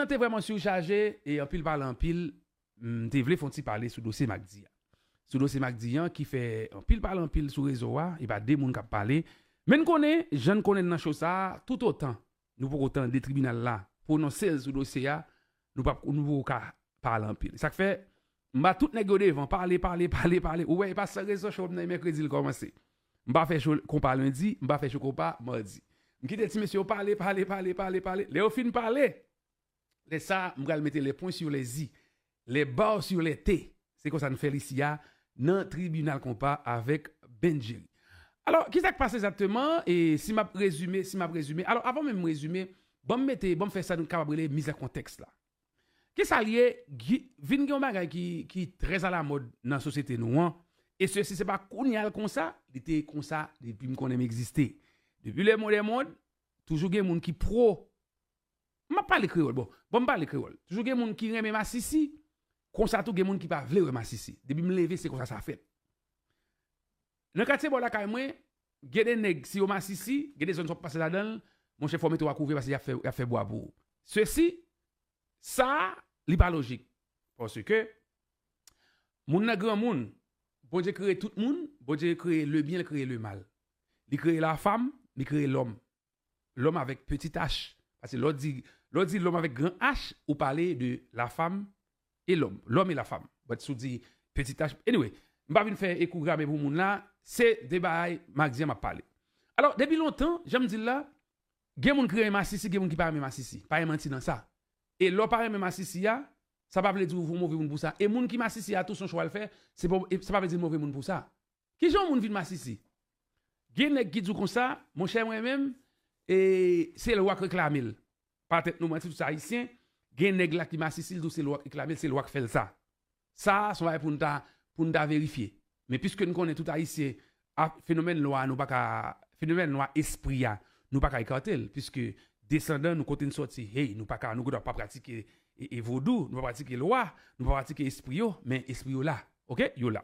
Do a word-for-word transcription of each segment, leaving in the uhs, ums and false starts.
Nan te vrèman sichaje e anpil pale anpil, m te vle fè yon ti pale sou dosye Macdy a. Sou dosye Macdy an ki fè anpil pale anpil sou rezo a, e pa de moun k ap pale. Men n konnen, jan n konnen n nan cho sa a, toutotan nou poko tande tribinal la pwononse l sou dosye a, nou p ap, nou poko ka pale anpil. Sa k fè, m ba tout nèg yo devan, pale, pale, pale, pale. Ou wè, e pa san rezon cho m nan, e mèkredi l kòmanse. M pa fè cho konpa lendi, m pa fè cho konpa madi. M kite ti mesye yo pale, pale, pale, pale, pale. Lè yo fin pale, lè sa, m pral mete les points sur les i, les barres sur les t. Se konsa n fè l isi a, nan tribinal konpa avèk Ben Jerry. Alò, ki sa k pase egzakteman? E si m ap rezime, si m ap rezime, alò, avan menm m rezime, ban m mete, ban m fè sa nou kapab rele miz an kontèks la. Ki sa l ye? Gi-, vin gen yon bagay ki, ki trè alamòd nan sosyete nou an. E sesi, se pa kounye a l konsa, li te konsa depi m konnen m egziste. Depi le monde est monde, toujou gen moun ki pwo. M ap pale kreyòl, bon, bon, m pale kreyòl. Toujou gen moun ki renmen masisi, konsa tou gen moun ki pa vle wè masisi. Depi m leve, se konsa sa fèt. Nan katye bò lakay mwen, gen de nèg, si yo masisi, gen de zòn sa w ap pase ladan l, monchè, fò w mete w akouvè paske y ap fè, y ap fè bwa pou ou. Sesi, sa, li pa lojik. Paske, moun nan granmoun, Bondye kreye tout moun, Bondye kreye le byen, l kreye le mal. Li kreye la fam, li kreye lòm. Lòm avèk petit H. Paske lè w di, lè w di lòm avèk gran H, ou pale de la fam e lòm. Lòm e la fam. But si w di petit H, anyway, m pa vin fè e kou gramè pou moun la, se de bagay Macdy an m ap pale. Alò, depi lontan, jan m di l la, gen moun ki renmen masisi, gen moun ki pa renmen masisi. Pa gen manti nan sa. E lè w pa renmen masisi a, sa pa vle di ou move moun pou sa. E moun ki masisi a tou, se yon chwa l fè, se pa, e sa pa vle di l move moun pou sa. Kijan yon moun vin masisi? Gen nèg ki di w konsa, monchè, mwen menm, e, se lwa k reklame l. Pa tèt nou manti, tout Ayisyen, gen nèg la ki masisi, l di w se lwa k reklame l, se lwa k fè l sa. Sa, se yon bagay pou n ta, pou n ta verifye. Men piske n konnen tout Ayisyen, a, fenomèn lwa, nou pa ka, fenomèn lwa espri a, nou pa ka ekate l, piske desandan nou kote n sòti, hey, nou pa ka, nou gendwa pa pratike e, e vodou, nou pa pratike lwa, nou pa pratike espri yo, men espri yo la, oke? Yo la.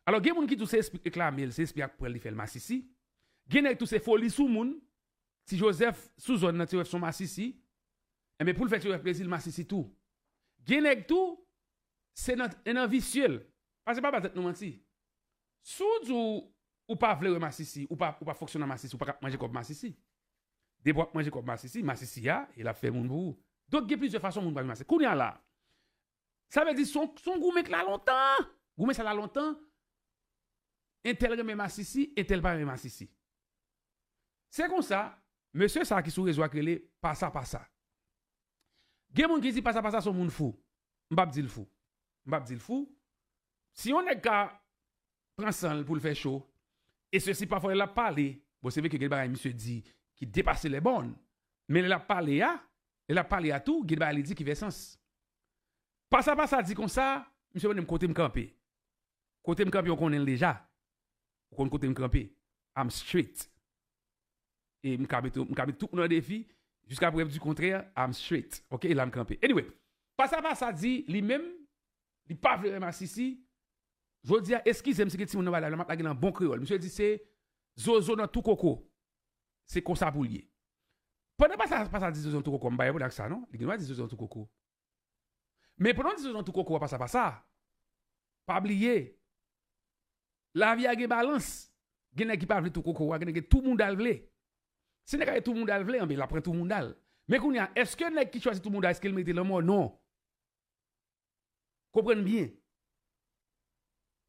Alò, gen moun ki di w se espri k reklame l, se espri a k pran l, li fè l masisi. Gen nèg tou se foli sou moun, Ti Jozèf sou zòn nan, Ti Jozèf se yon masisi. Enben, pou l fè Ti Jozèf plezi, l masisi tou. Gen nèg tou, se nan, e nan visye l. Paske pa ba tèt nou manti. Si w di w, ou pa vle wè masisi, ou pa, ou pa fonksyone an masisi, ou pa ka ap manje kòb masisi. Depi w ap manje kòb masisi, masisi a, e l ap fè moun pou ou. Donk, gen plizyè fason moun pa vin masisi. Kounye a la, sa vle di, se yon, se yon goumen k la lontan. Goumen sa la lontan. Entèl renmen masisi, entèl pa renmen masisi. Se konsa, mesye sa ki sou rezo a k rele Pasa Pasa. Gen moun ki di Pasa Pasa se yon moun fou. M p ap di l fou. M p ap di l fou. Si yon nèg ka pran san l pou l fè cho, e sesi pafwa lè l ap pale, bon, se vre ke gen bagay misye di ki depase lè bòn, men lè l ap pale a, lè l ap pale a tou, gen bagay li di ki fè sans. Pasa Pasa di konsa, misye mande m kote m kanpe. Kote m kanpe, ou konnen l deja. Ou konn kote m kanpe. I'm straight. E m ka mete, m ka mete tout moun an defi, jiska prèv di kontrè, I'm straight. Oke, e la m kanpe. Anyway, Pasa Pasa di, li menm, li pa vle wè masisi. Jodi a, eskize m si gen timoun nan bay la, m ap lage nan bon kreyòl. Misye di se zozo nan tou koko. Se konsa pou l ye. Pandan Pasa Pasa di zozo nan tou koko, m pa reponn ak sa non. Li gen dwa di zozo nan tou koko. Men pandan w di zozo nan tou koko a, Pasa Pasa, pa bliye, lavi a gen balans. Gen nèg ki pa vle tou koko a, gen nèg ki tou mouda l vle. Si nèg la gen tou mouda l vle, anben, l ap pran tou mouda l. Men kounye a, èske nèg ki chwazi tou mouda, èske l merite lanmò? Non. Konprann byen.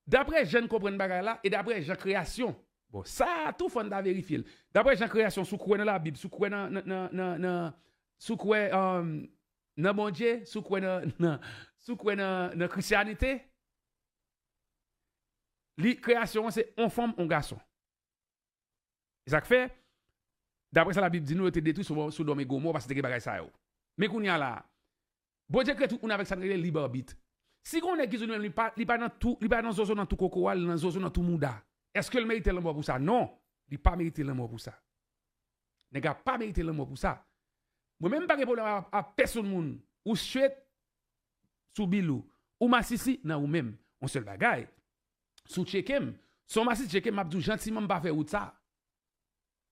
Daprè jan n konprann bagay la, e daprè jan kreyasyon, bon, sa a tou fò n ta verifye l. Daprè jan kreyasyon, si w kwè nan Labib, si w kwè nan, nan, nan, nan, nan, si w kwè, um, nan Bondye, si w kwè nan, nan, si w kwè nan, nan Kristyanite, li, kreyasyon an se on fanm, on gason. E sa k fè, daprè sa Labib di nou, yo te detwi Sodòm, Sodòm e Gomò paske te gen bagay sa yo. Men kounye a la, Bondye kreye tout moun avèk sa n rele lib abit. Si gen yon nèg ki di w li menm, li pa, li pa nan tou, li pa nan zozo nan tou koko a, li nan zozo nan tou mouda. Èske l merite lanmò pou sa? Non, li pa merite lanmò pou sa. Nèg la pa merite lanmò pou sa. Mwen menm m pa gen pwoblèm a, a pèsonn moun. Ou straight sou bil ou. Ou masisi nan ou menm. Yon sèl bagay. Si w tcheke m, si w masisi tcheke m, m ap di w jantiman m pa fè wout sa.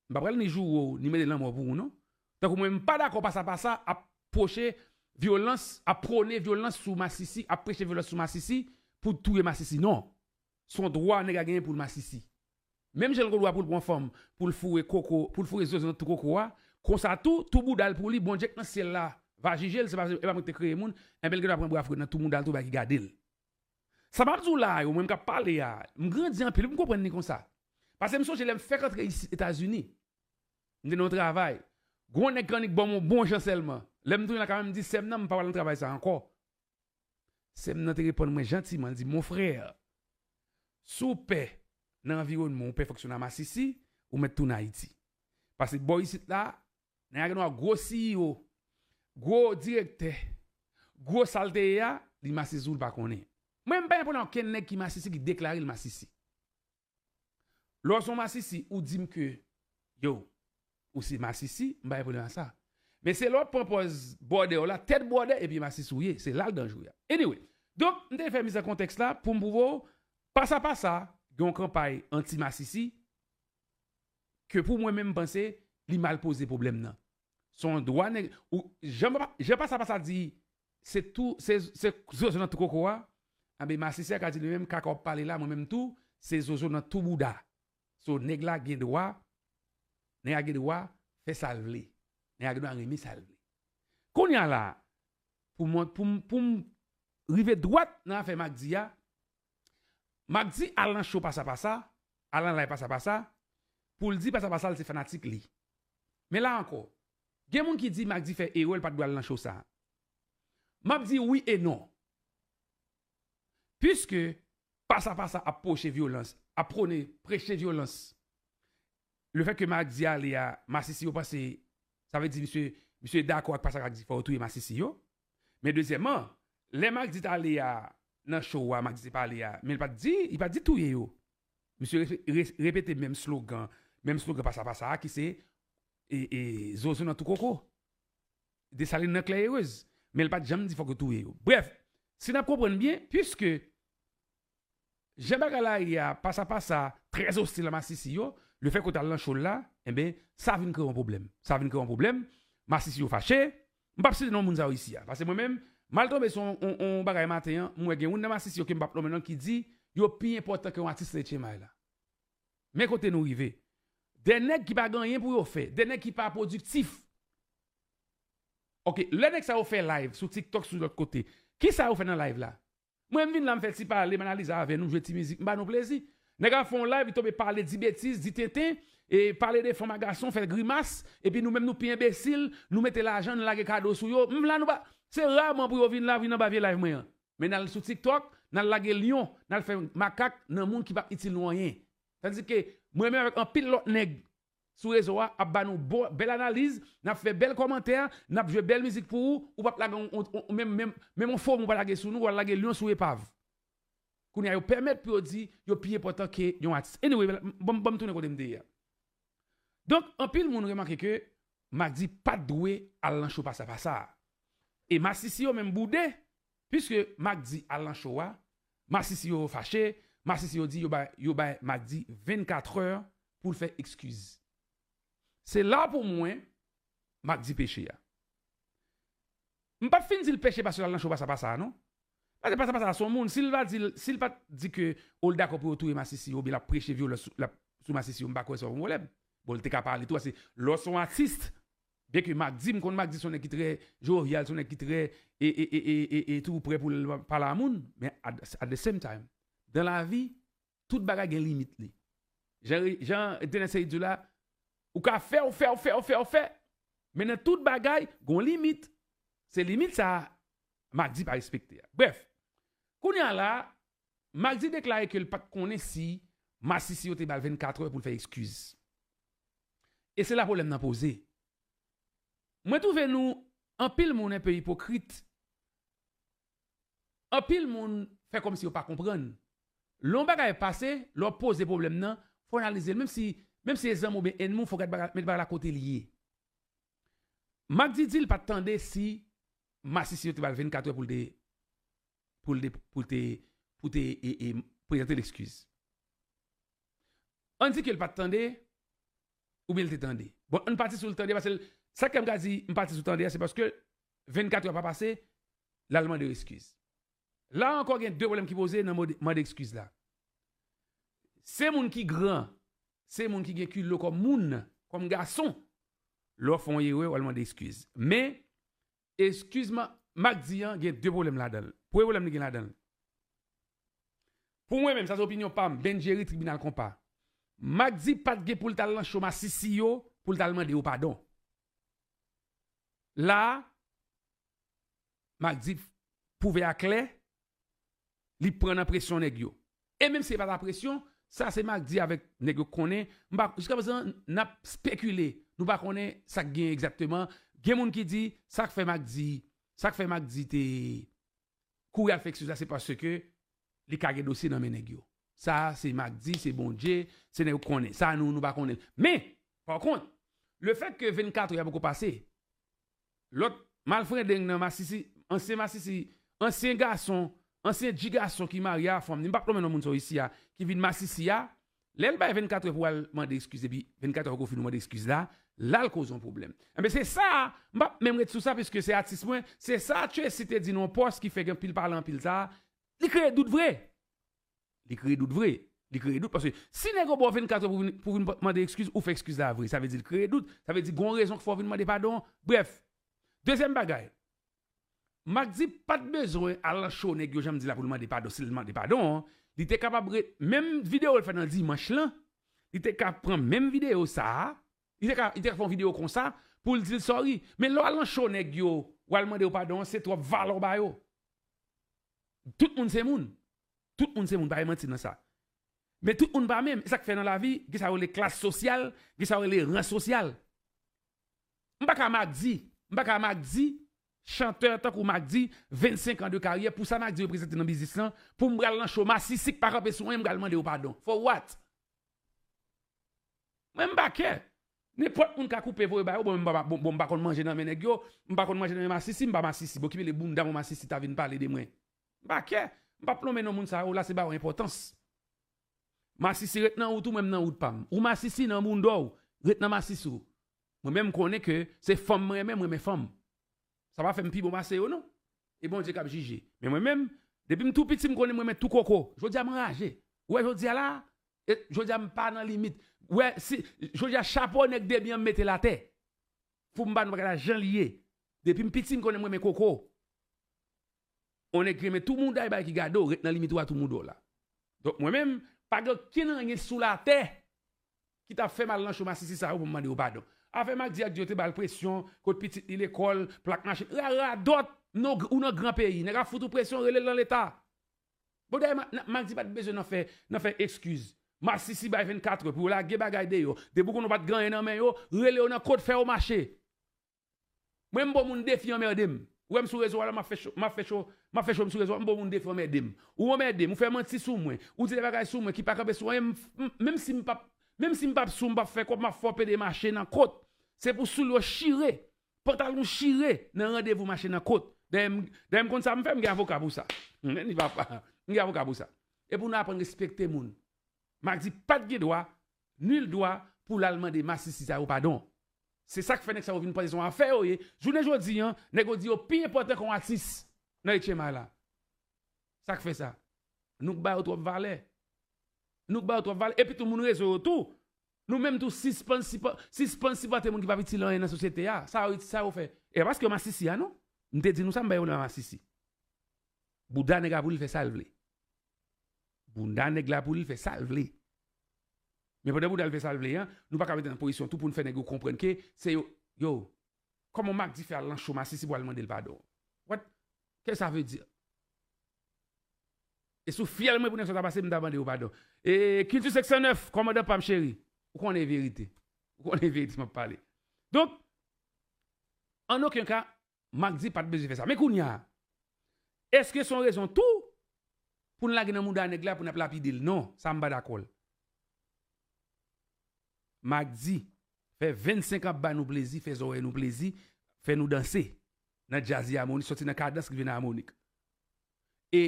M pa pral ni joure w, ni mete lanmò pou ou non. Tankou mwen, m pa dakò Pasa Pasa ap pwoche vyolans, ap pwone vyolans sou masisi, ap preche vyolans sou masisi pou touye masisi. Non. Se yon dwa nèg la genyen pou l masisi. Menm jan l gen dwa pou l pran fanm, pou l foure koko, pou l foure zozo nan tou koko a, konsa tou, tou bouda l pou li, Bondye k nan syèl la va jije l, se pa, e pa mwen ki te kreye moun, enben l gen dwa pran bwa fre nan tou bouda l tou, bay ki gade l. Sa m ap di w la yo, mwen m k ap pale a, m grandi anpil, m konprann li konsa. Paske m sonje lè m fèk antre isit Etazini, m te nan yon travay. Gwo nèg k annik ban m yon bon jan sèlman. Lè m tounen lakay mwen, m di sè m nan, m pa pral nan travay sa ankò. Sè m nan te reponn mwen jantiman, li di, "Mon frè, si w pè nan anviwònman w, ou pè fonksyone a masisi, ou mèt tounen Ayiti." Paske bò isit la, nèg la gen dwa gwo C E O, gwo direktè, gwo sa l te ye a, li masisi ou l pa konnen. Mwen, m pa gen pwoblèm okenn nèg ki masisi, ki deklare l masisi. Lè w se yon masisi, ou di m ke, yo, ou se masisi, m pa gen pwoblèm a sa. Men se lè w ap pran pòz bòdè w la, tèt bòdè, epi masisi w ye, se la l danjre a. Anyway, donk, m te fè miz an kontèks la pou m pwouve w, pasa pasa, gen yon kanpay anti-masisi, ke pou mwen menm, m panse, li mal poze pwoblèm nan. Se yon dwa nèg, ou, jan pa, jan pasa pasa di, se tou, se, se zozo nan tou koko a, anben masisi a ka di li menm, kaka w ap pale la, mwen menm tou, se zozo nan tou bouda. So, nèg la gen dwa, nèg la gen dwa fè sa l vle. Nèg la gen dwa renmen sa l vle. Kounye a la, pou mwen, pou m, pou m rive dwat nan afè Mack Di a, Mack Di al nan show pasa pasa, al nan live pasa pasa, pou l di pasa pasa l se fanatik li. Men la ankò, gen moun ki di Mack Di fè erè, l pa t dwe al nan show sa. M ap di wi e non. Piske pasa pasa ap pwoche vyolans, ap pwone, preche vyolans. Lefètke Mack Di ale a, masisi yo panse, sa vle di misye, misye dakò ak pasa Mack Di fò yo touye masisi yo. Men dezyèmman, lè Mack Di t ale a, nan show a, Mack Di te pale a, men li pa t di, li pa t di touye yo. Misye re-, re-, repete menm slogan, menm slogan pasa pasa a ki se, e, e, zozo nan tou koko. Desalin nan klè erez. Men l pa t janm di fòk yo touye yo. Brèf, si n ap konprann byen, piske jan bagay la ye a, pasa pasa, trè ostil a masisi yo, lefètke w t al nan show l la, enben, sa vin kreye yon pwoblèm. Sa vin kreye yon pwoblèm, masisi yo fache, m p ap site non moun sa yo isi a. Paske mwen menm, m al tonbe sou yon, yon, yon bagay maten an, m wè gen youn nan masisi yo ke m p ap nonmen non ki di, yo pi enpòtan ke yon atis L H M I la. Men kote nou rive. De nèg ki pa gen anyen pou yo fè, de nèg ki pa pwodiktif. Ok, lè nèg sa yo fè live sou TikTok, sou lòt kote, kisa yo fè nan live la? Mwen, m vin la, m fè ti pale, m analize avè nou, m jwe ti mizik, m ba nou plezi. Nèg la fè yon live, li tonbe pale, di betiz, di tenten, e pale de fanm a gason, fè grimas, epi nou menm nou pi enbesil, nou mete lajan, nou lage kado sou yo. M la nou pa, se raman pou yo vin la, vin anba vye live mwen an. Men n al sou TikTok, n al lage lyon, n al fè makak nan moun ki p ap itil nou anyen. Tandis ke mwen menm avèk anpil lòt nèg sou rezo a ap ba nou bon, bèl analiz, n ap fè bèl kòmantè, n ap jwe bèl mizik pou ou, ou p ap lage yon, yon, yon, menm, menm, menm yon fo mo ou pa lage sou nou, ou al lage lyon sou epav. Kounye a yo pèmèt pou yo di yo pi enpòtan ke yon atis. Anyway, ban m, ban m tounen kote m te ye a. Donk, anpil moun remake ke Mack Di pa t dwe al nan show pasa pasa a. E masisi yo menm boude, piske Mack Di al nan show a, masisi yo fache, masisi yo di yo bay, yo bay Mack Di vennkat è pou l fè eskiz. Se la pou mwen, Mack Di peche a. M p ap fin di l peche paske l al nan show pasa pasa a, non. Paske pasa pasa a se yon moun, si l pa di, si l pa t di ke, o, l dakò pou yo touye masisi yo, oubyen l ap preche vyolans sou, l ap, sou masisi yo, m pa kwè se yon pwoblèm. Bon, l te ka pale tou, paske lè w se yon atis, byenke Mack Di, m konn Mack Di se yon nèg ki trè jovyal, se yon nèg ki trè, e, e, e, e, e, e tou prè pou l pale a moun, men at, at the same time, dans la vie, tout bagay gen limit li. Jan, jan Dennis Sayid di w la, ou ka fè, ou fè, ou fè, ou fè, ou fè, men nan tout bagay, gon limit. Se limit sa a, Mack Di pa respekte a. Brèf, kounye a la, Mack Di deklare ke l pa t konnen si masisi yo te ba l vennkat è pou l fè eskiz. E se la pwoblèm nan poze. Mwen twouve nou, anpil moun enpe ipokrit. Anpil moun fè kòmsi yo pa konprann. Lè yon bagay pase, lè w ap poze pwoblèm nan, fò w analize l. Menm si, menm si e zanmi w oubyen ènmi w, fò w gade bagay, met bagay la kote l ye. Mack Di di l pa t tande si masisi yo te ba l vennkat è pou l te, pou l te, pou l te, pou te, e, e, prezante l eskiz. Ann di ke l pa t tande, oubyen l te tande. Bon, ann pati sou l tande, paske l, sa k fè m ka di m pati sou tande a, se paske vennkat è pa pase, l al mande yo eskiz. La ankò, gen de pwoblèm ki poze nan mode- mande eskiz la. Se moun ki gran, se moun ki gen kilo kòm moun, kòm gason, lè w fè yon erè, w al mande eskiz. Men, eskiz ma- Max di an gen de pwoblèm ladan l. Premye pwoblèm li gen ladan l. Pou mwen menm, sa se opinyon pa m, Benjerry, tribinal konpa. Max di pa t gen pou l t al nan cho masisi yo, pou l t al mande yo padon. La, Max di pwouve a klè, li pran nan presyon nèg yo. E menm si se pa ta presyon, sa se Max di avèk nèg yo konnen. M pa, jiska prezan, n ap spekile. Nou pa konnen sa k gen egzakteman. Gen moun ki di, sa k fè Max di, sa k fè Max di te kouri al fè eskiz la, se paske li ka gen dosye nan men nèg yo. Sa, se Max di, se Bondye, se nèg yo konnen. Sa, nou, nou pa konnen. Men, pa kont, le fèt ke vennkat è a poko pase, lòt malfrendeng nan masisi, ansyen masisi, ansyen gason, ansyen dji gason ki marye a fanm, ni m p ap lonmen non moun sa yo isi a, ki vin masisi a, lè l bay vennkat è pou al mande eskiz, epi vennkat è poko fini mande eskiz la, la l koze yon pwoblèm. Enben, se sa, m p ap menm ret sou sa, piske se atis mwen, se sa Tracy te di nan yon pòs ki fè gen anpil pale anpil sa, li kreye dout vre. Li kreye dout vre. Li kreye dout, paske si nèg yo ba w vennkat è pou vin, pou vin mande eskiz, ou fè eskiz la vre. Sa vle di l kreye dout. Sa vle di gon rezon k fè w vin mande padon. Brèf. Dezyèm bagay. Max di pa t bezwen al nan cho nèg yo, jan m di la, pou l mande padon. Si l mande padon, li te kapab ret, menm videyo l fè nan dimanch lan, li te ka pran menm videyo sa a, li te ka, li te ka fè yon videyo konsa, pou l di l sorry. Men lè w al nan cho nèg yo, w al mande yo padon, se twòp valè w ba yo. Tout moun se moun. Tout moun se moun, pa gen manti nan sa. Men tout moun pa menm. E sa k fè nan lavi, gen sa yo rele klas sosyal, gen sa yo rele ran sosyal. M pa ka Max di, m pa ka Max di, chantè tankou Max di, vennsenk an de karyè, pou sa Max di reprezante nan biznis lan, pou m pral nan cho masisi k pa kanpe sou anyen, m pral mande yo padon. For what? Mwen, m pa kè. Nenpòt moun ka koupe voye ba yo, bon, m pa, bon, bon, m pa konn manje nan men nèg yo, m pa konn manje nan men masisi, m pa masisi. Bon, ki mele bounda mwen masisi ta vin pale de mwen. M pa kè. M p ap lonmen non moun sa yo, la se ba yo enpòtans. Masisi ret nan wout ou, mwen m nan wout pa m. Ou masisi nan bounda w, ret nan masisi w. Mwen menm m konnen ke se fanm mwen renmen, mwen renmen fanm. Sa pa fè m pi bon pase yo non. E Bondye k ap jije. Men mwen menm, depi m tou piti m konnen m renmen tou koko. Jodi a m anraje. Ou wè jodi a la, e jodi a m pa nan limit. Ou wè, si, jodi a chapo nèg debi an m mete l atè. Pou m pa nou pa gade jan l ye. Depi m piti m konnen m renmen koko. On nèg ki renmen tou mouda e bay ki gade w, ret nan limit ou a tou mouda w la. Donk mwen menm, pa gen okenn anyen sou latè ki t ap fè m al nan cho masisi sa yo pou m mande yo padon. Afè Max di ak di yo te ba l presyon, kot pitit li lekòl, plak machin, ra- radòt, non, ou nan gran peyi, nèg ap fout ou presyon, rele l nan leta. Bon, dayè, Ma- Na- Max di pa t bezwen nan fè, nan fè eskiz. Masisi bay vennkat è pou yo lage bagay deyò. Depi w konnen w pa t gen anyen nan men yo, rele yo nan kòd, fè yo mache. Mwen, m bon moun defi anmède m. Ou wè m sou rezo a la, m ap fè cho, m ap fè cho, m ap fè cho m sou rezo a, m bon moun defi anmède m. Ou anmède m, ou fè manti sou mwen, ou di de bagay sou mwen ki pa kanpe sou anyen, m- m- menm si m p ap, menm si m p ap sou, m p ap fè kòb, m ap fè w pede mache nan kòd. Se pou soulye w chire, pantalon chire nan randevou mache nan kòd. Dayè, m- dayè m konn sa m fè, m gen avoka pou sa. Ni papa, m gen avoka pou sa. E pou nou aprann respekte moun. Max di pa t gen dwa, nil dwa, pou l al mande masisi sa yo padon. Se sa k fè nèg sa yo vin panse se yon afè yo ye. Jounen jodi a, nèg yo di yo pi enpòtan ke yon atis nan H M I la. Sa k fè sa? Nou k ba yo twòp valè. Nou k ba yo twòp valè. Epi tou moun rezo yo tou, nou menm tou sispann sipa- sispann sipòte moun ki p ap itil anyen nan sosyete a. Sa yo, sa yo fè? E pa paske yo masisi a non. M te di nou sa, m bay pwoblèm a masisi. Bouda nèg la pou li fè sa l vle. Bouda nèg la pou li fè sa l vle. Men pandan bouda l fè sa l vle an, nou pa ka mete nan pozisyon tou pou n fè nèg yo konprann ke se yo, yo, kòman Max di fè al nan cho masisi pou al mande l padon? What? Ke sa vle di? E sou fyèl mwen pou nèg sa ta pase, m ta mande yo padon. E Kilti senk san nèf, kòmandan pa m cheri, ou konnen verite. Ou konnen verite m ap pale. Donk, an okenn ka, Max di pa t bezwen fè sa. Men kounye a, èske se yon rezon tou pou n lage nan mouda nèg la pou n ap lapide l? Non, sa m pa dakò l. Max di, fè vennsenk an ap ba nou plezi, fè zòrèy nou plezi, fè nou danse nan djaz li amonik, sòti nan kadans rive nan amonik. E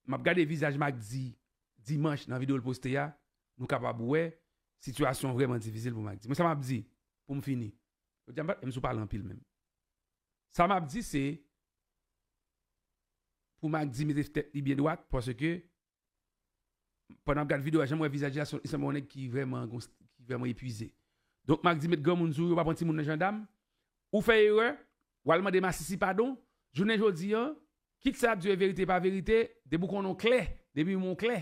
m ap gade vizaj Max di dimanch nan videyo l poste a, nou kapab wè sitiyasyon vrèman difisil pou Max di. Mwen sa m ap di, pou m fini. Jodi a m pa t menm sou pale anpil menm. Sa m ap di se pou Mac D mete tèt li byen dwat, paske pandan m ap gad videyo a, jan m wè vizaj li a, se yon nèg ki vrèman, ki vrèman epuize. Donk, Mac D met granmoun sou ou, yo pa pran timoun nan jandam. Ou fè erè, w al mande masisi padon. Jounen jodi a, kit sa y ap di yo verite pa verite, depi w konnen w klè, depi w klè,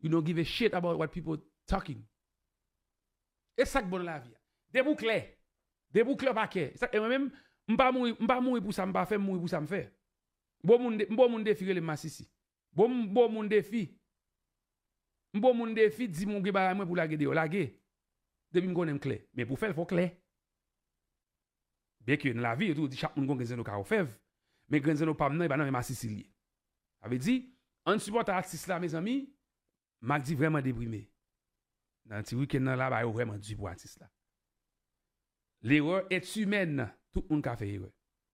you don't give a shit about what people talking. E sa k bon nan lavi a. Depi w klè, depi w klè w pa kè. E mwen menm, m pa mouri, m pa mouri pou sa m pa fè, m mouri pou sa m fè. Bon moun, m bon moun defi rele m masisi. Bon, m bon moun defi. M bon moun defi, di m ou gen bagay mwen pou lage deyò, lage. Depi m konnen m klè. Men pou fè l, fò w klè. Byenke nan lavi, yo toujou di chak moun gon grenn zanno ka ofèv. Men grenn zanno pa m nan, e pa nan men masisi l ye. Sa vle di, ann sipòte atis la, mezanmi. Mac D vrèman deprime. Nan ti wikenn nan la, bagay yo vrèman di pou atis la. L'erreur est humaine. Tout moun ka fè erè.